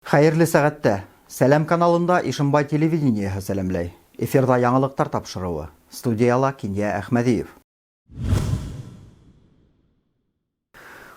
Хәйерле сәғәттә! Сәләм каналында Ишембай телевидениеһы сәләмләй. Эфирҙа яңылыҡтар тапшырыуы. Студияла Кинйә Әхмәҙиев.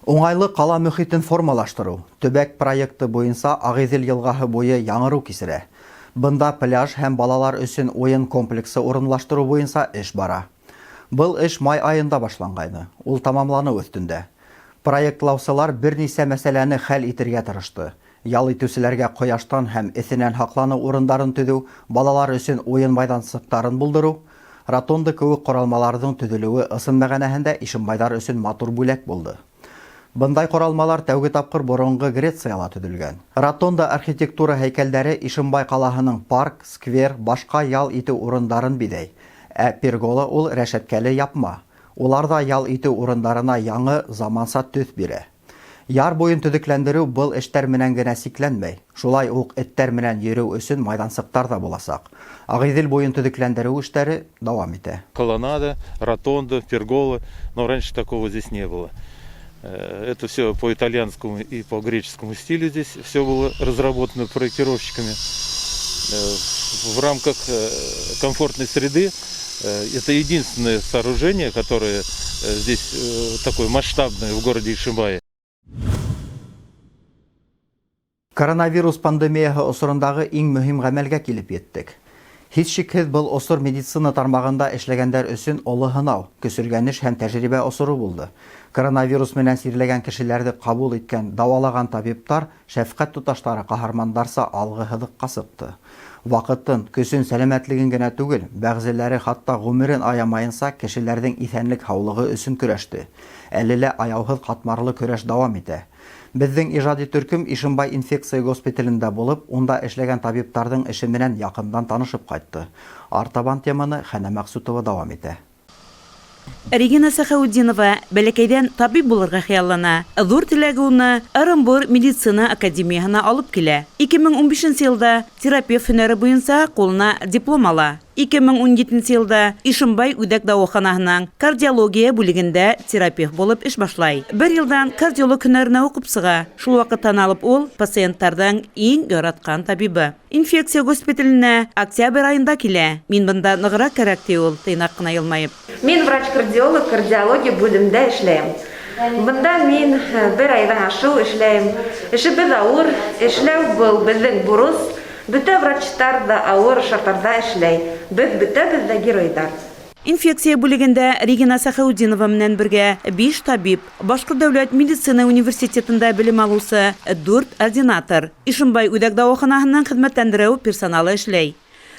Уңайлы ҡала мөхитен формалаштырыу төбәк проекты буйынса Ағиҙел йылғаһы буйы яңырыу кисерә. Бында пляж һәм балалар өсөн уйын комплексы урынлаштырыу буйынса эш бара. Был эш май айында башланғайны, ул тамамланыу өҫтөндә. Проектлаусылар бер нисә мәсьәләне хәл итергә тырышты. Ял итеүселәргә ҡояштан һәм эҫенән һаҡланыу урындарын төҙөү, балалар өсөн уйын майҙансыҡтарын булдырыу, ротонда кеүек ҡоралмаларҙың төҙөлөүе ысын мәғәнәһендә ишембайҙар өсөн матур бүләк булды. Бындай ҡоралмалар тәүге тапҡыр боронғо Грецияла төҙөлгән. Ротонда архитектура һәйкәлдәре Ишембай ҡалаһының парк, сквер, башҡа ял итеү урындарын биҙәй. Ә пергола ул рәшәткәле япма. Улар ҙа ял итеү урындарына яңы, заманса төҫ бирә. Яр буйын төҙөкләндереү был эштәр менән генә сикләнмәй. Шулай уҡ эттәр менән йөрөү өсөн майҙансыҡтар ҙа буласаҡ. Ағиҙел буйын төҙөкләндереү эштәре дауам итә. Колоннада, ротонда, пергола, но раньше такого здесь не было. Это все по итальянскому и по греческому стилю здесь все было разработано проектировщиками. В рамках комфортной среды это единственное сооружение, которое здесь такое масштабное в городе Ишимбае. Коронавирус пандемияһы осорондағы иң мөһим ғәмәлгә килеп еттек. Һис шикһеҙ, был осор медицина тармағында эшләгәндәр өсөн оло һынау, көсөргәнеш һәм тәжрибә осоро булды. Коронавирус менән сирләгән кешеләрҙе ҡабул иткән, дауалаған табиптар, шәфҡәт туташтары ҡаһармандарса алғы һыҙыҡҡа сыҡты. Ваҡытын, көсөн, сәләмәтлеген генә түгел, бәғзеләре хатта ғүмерен аямайынса кешеләрҙең иҫәнлек-һаулығы өсөн көрәште. Әле лә аяуһыҙ ҡатмарлы көрәш дауам итә. Беҙҙең ижади төркөм Ишембай инфекция госпиталендә булып, унда эшләгән табиптарҙың эше менән яҡындан танышып ҡайтты. Артабан теманы Хәнә Мәҡсүтова дауам итә. Регина Сәхәүетдинова бәләкәйҙән табип булырға хыяллана. Ҙур теләге уны Ырымбур медицина академияһына алып килә. 2015 йылда терапевт һөнәре буйынса ҡулына диплом ала. 2017 йылда Ишембай үҙәк дауаханаһының кардиология бүлегендә терапевт булып эш башлай. Бер йылдан кардиолог һөнәренә уҡып сыға. Шул ваҡыттан алып ул пациенттарҙың иң яратҡан табибы. Инфекция госпиталенә октябрь айында килә. Мин бында нығыраҡ кәрәк, ти ул, тыйнаҡ ҡына йылмайып. Мин врач-кардиолог, кардиология бүлемдә эшләйем. Бында мин бер айҙан ашыу эшләйем. Эшебеҙ ауыр, эшләү был беҙҙең бурыс. Бөтә врачтар ҙа ауыр шарттарҙа эшләй. Беҙ бөтәбеҙ ҙә геройҙар. Инфекция бүлегендә Регина Сәхәүетдинова менән бергә биш табип, Башҡорт дәүләт медицина университетында белем алыусы дүрт ординатор, Ишембай үҙәк дауаханаһының хеҙмәтләндереү персоналы эшләй.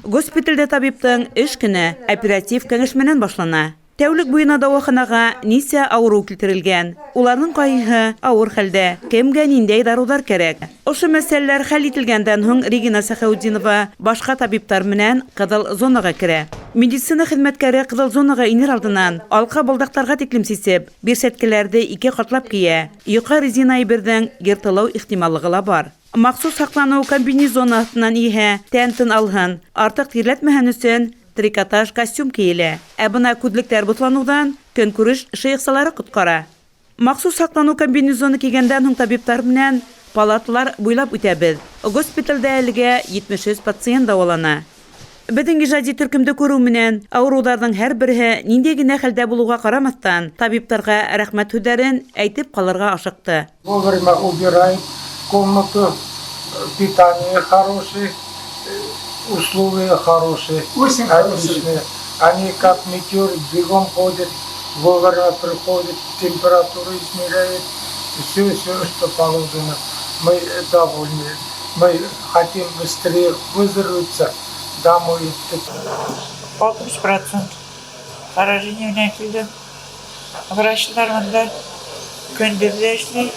Госпиталдә табиптың эш көнө оператив кәңәшмәнән башлана. Тәүлек буйына дауаханаға нисә ауырыу килтерелгән, уларҙың ҡайһыһы ауыр хәлдә, кемгә ниндәй дарыуҙар кәрәк. Ошо мәсьәләләр хәл ителгәндән һуң Регина Сәхәүетдинова башҡа табиптар менән ҡыҙыл зонаға керә. Медицина хеҙмәткәре ҡыҙыл зонаға инер алдынан алҡа балдаҡтарға тиклем сисеп, бирсәткәләрҙе ике ҡатлап кейә. Йоҡа резина әйберҙең йыртылыу ихтималлығы ла бар. Махсус һаҡланыу комбинезоны аҫтынан иһә тән тын алһын, артыҡ тирләтмәһен өсөн трикотаж костюм кейелә. Ә бына күҙлектәр боҫланыуҙан көнкүреш шыйыҡсалары ҡотҡара. Махсус һаҡланыу комбинезоны кейгәндән һуң табиптар менән палаталар буйлап үтәбеҙ. Госпиталдә әлегә 73 пациент дауалана. Беҙҙең ижади төркөмдө күреү менән ауырыуҙарҙың һәр береһе ниндәй генә хәлдә булыуға ҡарамаҫтан, табиптарға рәхмәт һүҙҙәрен әйтеп ҡалырға ашыҡты. Вовремя убирают комнату, питание хорошее, условия хорошие, Очень хорошие. Отличные. Они как метеор бегом ходят, вовремя приходят, температуру измеряют, все, все, что положено. Мы довольны. Мы хотим быстрее выздоровиться, домой идти. 60% поражение менән килдем. Врачлар монда көндөҙ ҙә эшләй,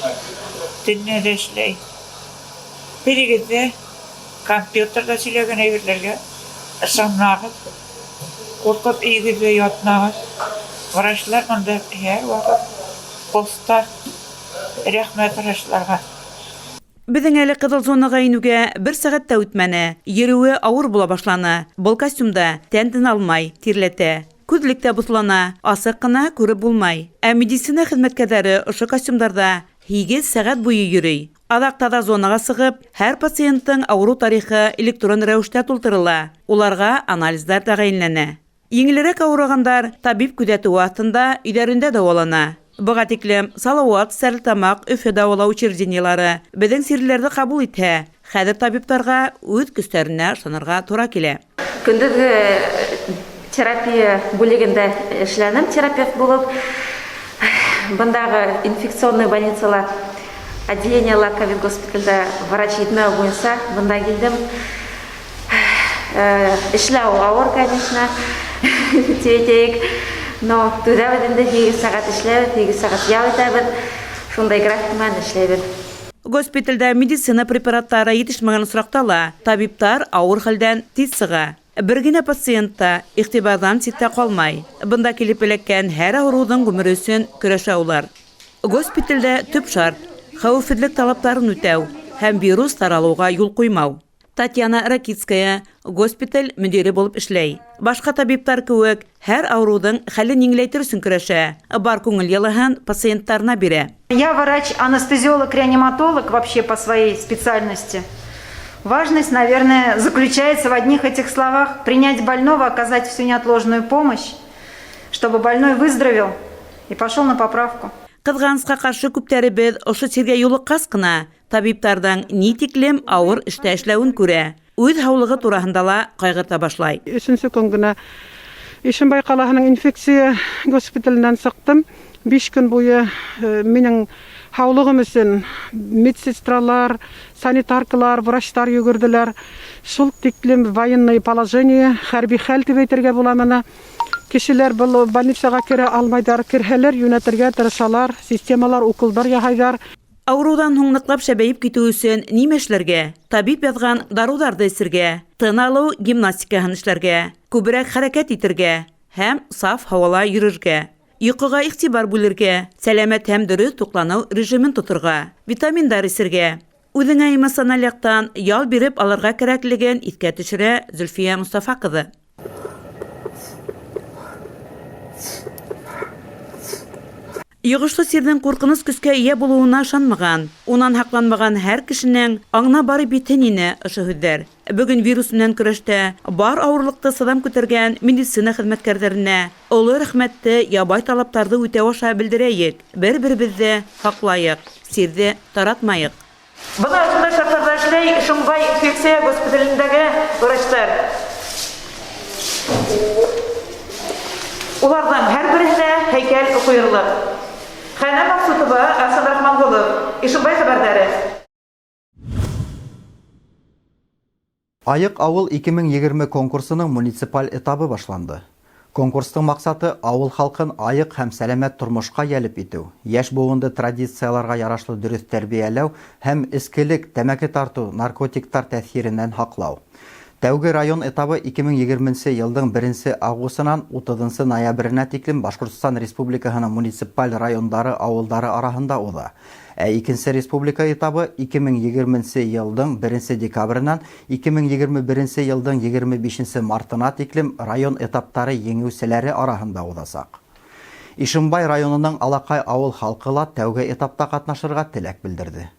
төнлә ҙә эшләй. Берегеҙ ҙә компьютерҙа һөйләгән әйберҙәргә ышанмағыҙ. Ҡурҡып өйөгөҙҙә ятмағыҙ. Врачлар монда һәр ваҡыт постта. Рәхмәт врачларға. Беҙҙең әле ҡыҙыл зонаға инеүгә бер сәғәт тә үтмәне. Йөрөүе ауыр була башланы. Был костюмда тән тын алмай, тирләтә. Күҙлек тә боҫлана, асыҡ ҡына күреп булмай. Ә медицина хеҙмәткәрҙәре ошо костюмдарҙа 8 сәғәт буйы йөрөй. Аҙаҡ таҙа зонаға сығып, һәр пациенттың ауырыу тарихы электрон рәүештә тултырыла, уларға анализдар тәғәйенләнә. Еңелерәк ауырығандар табип күҙәтеүе аҫтында өйҙәрендә дауалана. Быға тиклем Салауат, Стәрлетамаҡ, Өфө дауалау учреждениелары беҙҙең сирлеләрҙе ҡабул итһә, хәҙер табиптарға үҙ көстәренә ышанырға тура килә. Көндөҙгө терапия бүлегендә эшләнем, терапевт булып. Бындағы инфекционный больницала отделениела ковид госпитальдә врач етмәү буйынса бында килдем. Эшләү ауыр, конечно, тип әйтәйек. Но түҙәбеҙ инде, 8 сәғәт эшләйбеҙ, 8 сәғәт ял итәбеҙ. Шундай график менән эшләйбеҙ. Госпитальдә медицина препараттары етешмәгән осраҡта ла табиптар ауыр хәлдән тиҙ сыға. Бер генә пациент та иғтибарҙан ситтә ҡалмай. Бында килеп эләккән һәр ауырыуҙың ғүмере өсөн көрәшә улар. Госпитальдә төп шарт хәүефһеҙлек талаптарын үтәү һәм вирус таралыуға юл ҡуймау. Татьяна Ракитская госпиталь мөдире булып эшләй. Башҡа табиптар кеүек һәр ауырыуҙың хәлен еңеләйтер өсөн көрәшә. Бар күңел йылыһын пациенттарына бирә. Я врач-анестезиолог, реаниматолог вообще по своей специальности. Важность, наверное, заключается в одних этих словах: принять больного, оказать всю неотложную помощь, чтобы больной выздоровел и пошел на поправку. Ҡыҙғанысҡа ҡаршы, күптәребеҙ ошо сиргә юлыҡҡас ҡына табиптарҙың ни тиклем ауыр эштә эшләүен күрә. Үҙ һаулығы тураһында ла ҡайғырта башлай. Өсөнсө көн генә Ишембай ҡалаһының инфекция госпиталенән сыҡтым. 5 көн буйы минең һаулығым өсөн медсестралар, санитаркалар, врачтар йүгерҙеләр. Шул тиклем военное положение, хәрби хәл тип әйтергә була мына. Кешеләр был больницаға керә алмайҙар, керһәләр йүнәтергә тырышалар, системалар, уколдар яһайҙар. Ауырыуҙан һуң ныҡлап шәбәйеп китеү өсөн нимә эшләргә? Табип яҙған дарыуҙарҙы эсергә, тын алыу гимнастикаһын эшләргә, күберәк хәрәкәт итергә һәм саф һауала йөрөргә, йоҡоға иғтибар бүлергә, сәләмәт һәм дөрөҫ туҡланыу режимын тоторға, витаминдар эсергә, үҙеңә эмоциональ яҡтан ял биреп алырға кәрәклеген иҫкә төшөрә Зөлфиә Мостафа ҡыҙы. Йоғошло сирҙең ҡурҡыныс көскә эйә булыуына ышанмаған, унан һаҡланмаған һәр кешенең аңына барып етһен ине ошо һүҙҙәр. Бөгөн вирус менән көрәштә бар ауырлыҡты сыҙам күтәргән медицина хеҙмәткәрҙәренә оло рәхмәтте ябай талаптарҙы үтәү аша белдерәйек, бер-беребеҙҙе һаҡлайыҡ, сирҙе таратмайыҡ. Бына ошондай шарттарҙа эшләй Ишембай инфекция госпиталендәге врачтар. Уларҙың һәр береһенә һәйкәл ҡуйырлыҡ. Хәнә Маҡсутова, Арсен Рахманғолов, Ишембай хәбәрҙәре. Айыҡ ауыл 2020 конкурсының муниципаль этабы башланды. Конкурстың маҡсаты ауыл халҡын айыҡ һәм сәләмәт тормошҡа йәлеп итеү, йәш быуынды традицияларға ярашлы дөрөҫ тәрбиәләү һәм эскелек, тәмәке тартыу, наркотиктар тәьҫиренән һаҡлау. Тәүге район этабы 2020 йылдың 1 августынан 30 ноябренә тиклем Башҡортостан Республикаһының муниципаль райондары, ауылдары араһында уҙа. Ә икенсе республика этабы 2020 йылдың 1 декабренән 2021 йылдың 25 мартына тиклем район этаптары еңеүселәре араһында уҙасаҡ. Ишембай районының Алаҡай ауыл халҡы ла тәүге этапта ҡатнашырға теләк белдерҙе.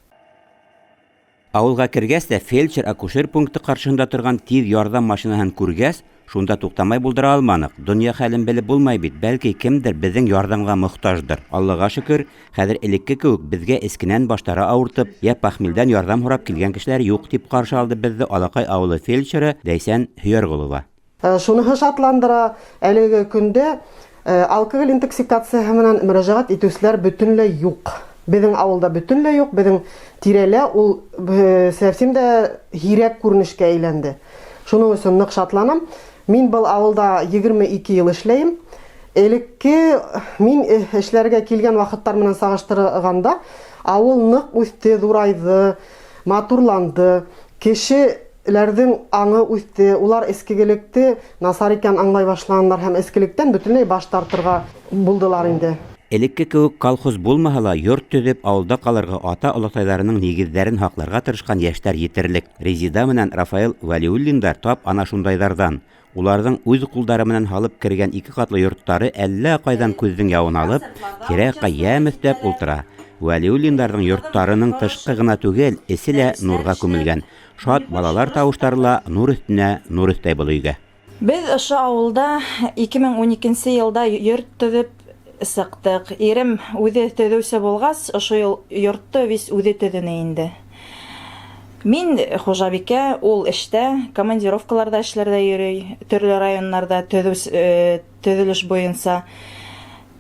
Ауылға кергәс тә фельдшер-акушер пункты ҡаршыһында торған тиҙ ярҙам машинаһын күргәс, шунда туҡтамай булдыра алманыҡ. Донъя хәлен белеп булмай бит, бәлки кемдер беҙҙең ярҙамға мохтаждыр. Аллаға шөкөр, хәҙер элекке кеүек беҙгә эскенән баштары ауыртып, йә похмелдән ярҙам һорап килгән кешеләр юҡ, тип ҡаршы алды беҙҙе Алаҡай ауылы фельдшеры Ләйсән Һөйәрғолова. Шуныһы шатландыра, әлеге көндә алкоголь интоксикацияһы менән мөрәжәғәт итеүселәр бөтөнләй юҡ. Беҙҙең ауылда бөтөнләй юҡ, беҙҙең тирәлә ул совсем дә һирәк күренешкә әйләнде. Шуның өсөн ныҡ шатланам. Мин был ауылда 22 йыл эшләйем. Элекке мин эшләргә килгән ваҡыттар менән сағыштырғанда ауыл ныҡ үҫте, ҙурайҙы, матурланды. Кешеләрҙең аңы үҫте, улар эскегелекте насар икән аңлай башланылар һәм эскелектән бөтөнләй баш тартырға булдылар инде. Элекке кеүек колхоз булмаһа ла, йорт төҙөп ауылда ҡалырға ата олатайҙарының нигеҙҙәрен һаҡларға тырышҡан йәштәр етерлек. Резида менән Рафаэл Вәлиуллиндар тап ана шундайҙарҙан. Уларҙың үҙ ҡулдары менән һалып кергән ике ҡатлы йорттары әллә ҡайҙан күҙҙең яуын алып, тирә-яҡҡа йәм өҫтәп ултыра. Вәлиуллиндарҙың йорттарының тышҡы ғына түгел, эсе лә нурға күмелгән. Шат балалар тауыштары ла нур өҫтөнә нур өҫтәй был өйгә. Беҙ ошо ауылда 2012 йылда йорт төҙөп сыҡтыҡ. Ирем үҙе төҙөүсе булғас, ошо йортто вис үҙе төҙөнө инде. Мин хужабикә, ул эштә, командировкаларҙа эшләрҙә йөрөй, төрлө районнарҙа төҙөлөш буйынса.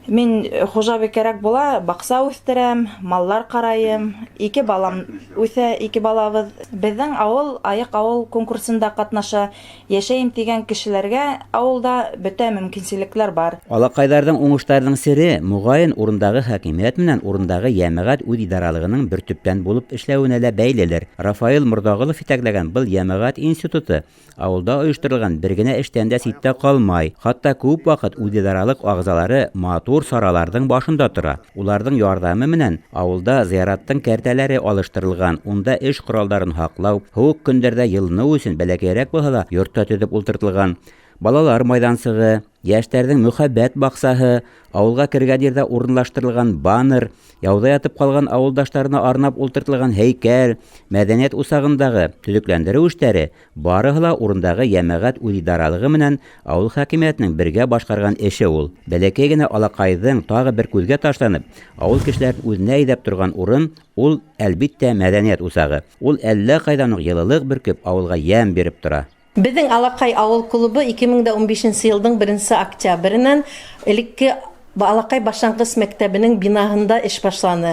Мин хужабикәрәк була, баҡса үҫтерәм, маллар ҡарайым, ике балам үҫә, ике балабыҙ. Беҙҙең ауыл Айыҡ ауыл конкурсында ҡатнаша. Йәшәйем тигән кешеләргә ауылда бөтә мөмкинселектәр бар. Алаҡайҙарҙың уңыштарының сере, моғайын, урындағы хакимиәт менән урындағы йәмәғәт үҙ идаралығының бер төптән булып эшләүенә лә бәйлелер. Рафаил Морҙағолов етәкләгән был йәмәғәт институты ауылда ойошторолған бер генә эштән дә ситтә ҡалмай. Хатта күп ваҡыт үҙидаралыҡ ағзалары матур сараларҙың башында тора. Уларҙың ярҙамы менән ауылда зыяраттың кәртәләре алыштырылған, унда эш ҡоралдарын һаҡлау, һыуыҡ көндәрҙә йылыныу өсөн бәләкәйерәк булһа ла йортта төҙөп ултыртылған. Балалар майҙансығы, йәштәрҙең мөхәббәт баҡсаһы, ауылға кергән ерҙә урынлаштырылған баннер, яуҙа ятып ҡалған ауылдаштарына арнап ултыртылған һәйкәл, мәҙәниәт усағындағы төҙөкләндереү эштәре барыһы ла урындағы йәмәғәт үҙидаралығы менән ауыл хакимиәтенең бергә башҡарған эше ул. Бәләкәй генә Алаҡайҙың тағы бер күҙгә ташланып, ауыл кешеләрен үҙенә әйҙәп торған урын ул, әлбиттә, мәҙәниәт усағы. Ул әллә ҡайҙан уҡ йылылыҡ бөркөп, ауылға йәм биреп тора. Беҙҙең Алаҡай ауыл клубы 2015 йылдың 1 октябренән элекке Алаҡай башланғыс мәктәбенең бинаһында эш башланы.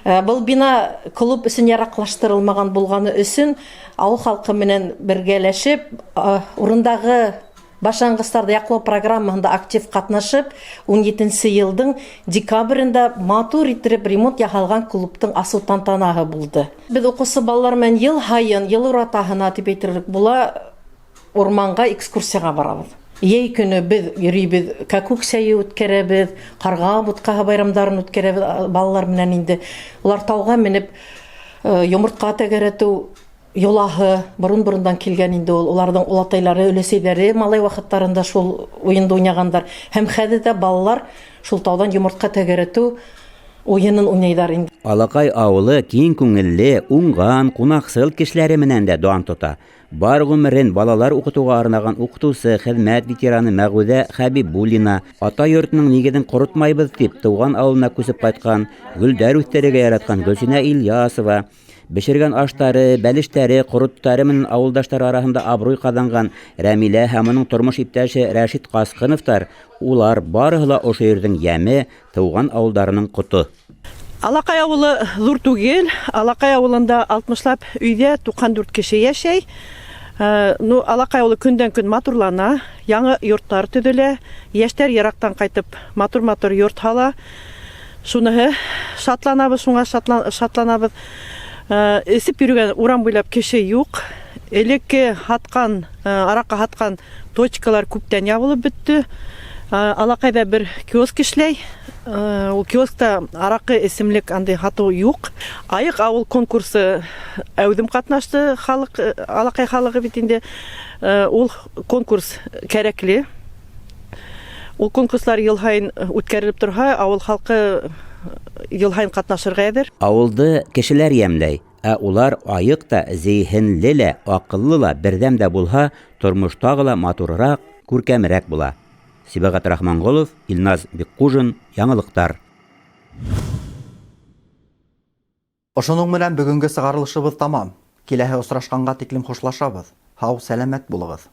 Был бина клуб өсөн яраҡлаштырылмаған булғаны өсөн ауыл халҡы менән бергәләшеп, урындағы башланғыстарҙы яҡлау программаһында актив ҡатнашып, 17 йылдың декабрендә матур иттереп ремонт яһалған клубтың асыу тантанаһы булды. Беҙ уҡыусы балалар менән йыл һайын, йыл уратаһына тип әйтерлек була, урманға экскурсияға барабыҙ. Йәй көнө беҙ йөрөйбөҙ, кәкүк сәйе үткәрәбеҙ, ҡарға бутҡаһы байрамдарын үткәрәбеҙ балалар менән инде. Улар тауға менеп, йомортҡа тәгәрәтеү йолаһы борон-борондан килгән инде ул. Уларҙың олатайлары, өләсәйҙәре малай ваҡыттарында шул уйынды уйнағандар. Һәм хәҙер ҙә балалар шул тауҙан йомортҡа тәгәрәтеү уйынын уйнайҙар инде. Алаҡай ауылы киң күңелле, уңған, ҡунаҡсыл кешеләре менән дә дан тота. Бар ғүмерен балалар уҡытыуға арнаған уҡытыусы, хеҙмәт ветераны Мәғүҙә Хәбибуллина, ата йортоноң нигеҙен ҡоротмайбыҙ тип тыуған ауылына күсеп ҡайтҡан, гөлдәр үҫтерергә яратҡан Гөлсинә Ильясова, бешергән аштары, бәлештәре, ҡороттары менән ауылдаштары араһында абруй ҡаҙанған Рәмилә һәм уның тормош иптәше Рәшит Ҡасҡыновтар, улар барыһы ла ошо ерҙең йәме, тыуған ауылдарының ҡото. Алаҡай ауылы ҙур түгел. Алаҡай ауылында 60лап өйҙә 94 кеше йәшәй. Алаҡай ауылы көндән-көн матурлана, яңы йорттар төҙөлә, йәштәр йыраҡтан ҡайтып матур-матур йорт һала. Шуныһы шатланабыҙ, шуңа шатланабыҙ. Эсеп йөрөгән урам буйлап кеше юҡ. Элекке һатҡан, араҡы һатҡан точкалар күптән ябылып бөттө. Алаҡайҙа бер киоск эшләй. Ул киоскта араҡы эсемлек андай һатыу юҡ. Айыҡ ауыл конкурсы әүҙем ҡатнашты халыҡ, Алаҡай халыҡы бит инде. Ул конкурс кәрәкле. Ул конкурслар йыл һайын үткәрелеп торһа, ауыл халҡы йыл һайын ҡатнашырға әҙер. Ауылды кешеләр йәмләй, ә улар айыҡ та, зиһенле лә, аҡыллы ла, берҙәм дә булһа, тормош тағы ла матурыраҡ, күркәмерәк була. Сибәғәт Рахманғолов, Илназ Бикҡужин, Яңылыҡтар. Ошоноң менән бөгөнгө сығарылышыбыҙ тамам. Киләһе осрашҡанға тиклем хушлашабыҙ. Һау, сәләмәт булығыҙ.